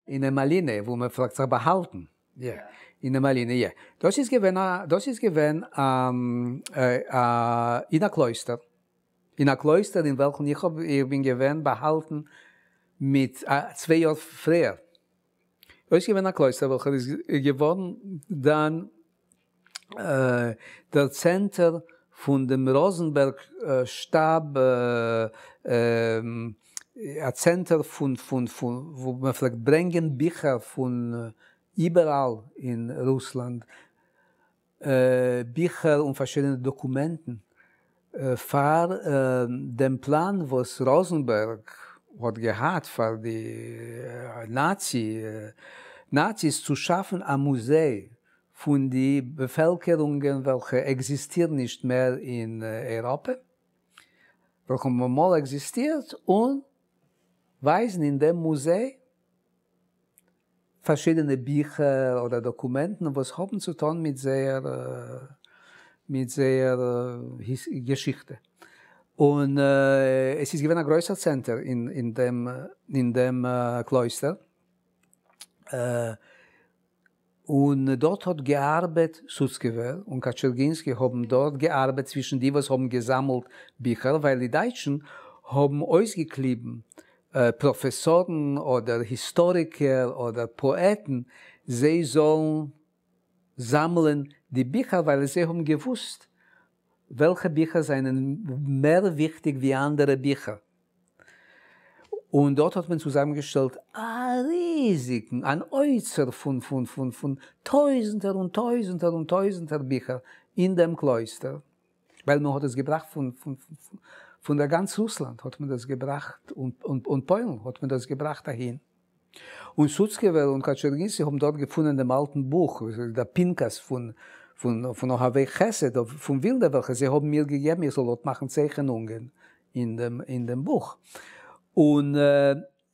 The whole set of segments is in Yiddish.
אין מאלינע, וואו מען פלעגט זיך באהאלטן. יא. אין מאלינע, יא. דאס איז געווען א, דאס איז געווען א, אין א קלויסטער. אין א קלויסטער אין וועלכן איך האב, איך בין געווען באהאלטן מיט צוויי יאר פריער. דאס איז געווען א קלויסטער וועלכער איז געווארן דאן דער צענטער פון דעם ראזענבערג שטאב, א צענטער פון פון פון וואו מען פלעגט ברענגען ביכער פון איבעראל אין רוסלאנד, ביכער און פארשידענע דאקומענטן פאר דעם פלאן וואס ראזענבערג האט געהאט פאר די נאצי נאציס צו שאפן א מוזיי פון די באפעלקערונגען וועלכע עקזיסטירן נישט מער אין אייראפע, וועלכע האבן אמאל עקזיסטירט, און ווייזן אין דעם מוזיי פארשידענע ביכער אדער דאקומענטן וואס האבן צו טון מיט זייער מיט זייער געשיכטע. און עס איז געווען א גרויסער צענטער אין דעם אין דעם קלויסטער. און דארט האט געארבעט סוצקעווער און קאטשערגינסקי האבן דארט געארבעט צווישן די וואס האבן געזאמלט ביכער ווייל די דייטשן האבן אויסגעקליבן פראפעסארן אדער היסטאריקער אדער פאעטן זיי זאלן זאמלען די ביכער ווייל זיי האבן געוואוסט וועלכע ביכער זענען מער וויכטיג ווי אנדערע ביכער. און דארט האט מען צוזאמגעשטעלט א ריזיגן, אן אוצר פון פון פון פון טויזנטער און טויזנטער און טויזנטער ביכער אין דעם קלויסטער, ווייל מען האט עס געבראכט פון פון פון דער גאנץ רוסלאנד האט מען דאס געבראכט, און פוילן האט מען דאס געבראכט אהין. און סוצקעווער און קאטשערגינסקי האבן דארט געפונען דעם אלטן בוך, דער פנקס פון פון אוהבי חסד פון ווילנע וועלכע זיי האבן מיר געגעבן איך זאל דארט מאכן צייכענונגען אין דעם אין דעם בוך. און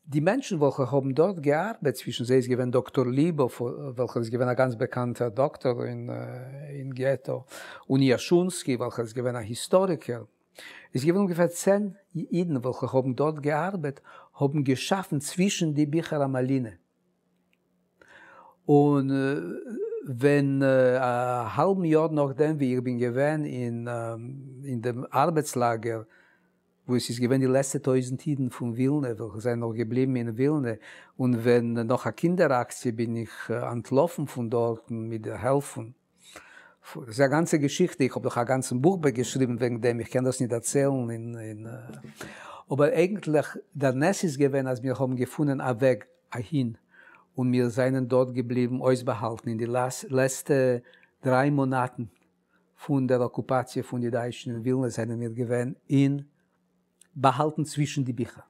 די מענטשן וועלכע האבן דארט געארבעט, צווישן זיי איז געווען דאקטאר ליבאוו וועלכער איז געווען א גאנץ באקאנטער דאקטאר אין געטא, און יאשונסקי וועלכער איז געווען א היסטאריקער, איז געווען אומגעפער צען אידן וועלכע האבן דארט געארבעט, האבן געשאפן צווישן די ביכער א מאלינע. און ווען א האלבן יאר נאכדעם ווי איך בין געווען אין דעם ארבעטס-לאגער, וואו עס איז געווען די לעצטע טויזנט אידן פון ווילנע וועלכע זענען נאך געבליבן אין ווילנע, און ווען נאך א קינדער-אקציע בין איך אנטלאפן פון דארטן מיט דער העלף פון ס'איז א גאנצע געשיכטע, איך האב דאך א גאנצן בוך געשריבן וועגן דעם, איך קען דאס נישט דערציילן אין. אבער אייגנטליך דער נס איז געווען אז מיר האבן געפונען א וועג אהין, און מיר זענען דארט געבליבן אויסבאהאלטן אין די לעצטע דריי מאנאטן פון דער אקופאציע פון די דייטשן אין ווילנע זענען מיר געווען אין באהאלטן צווישן די ביכער.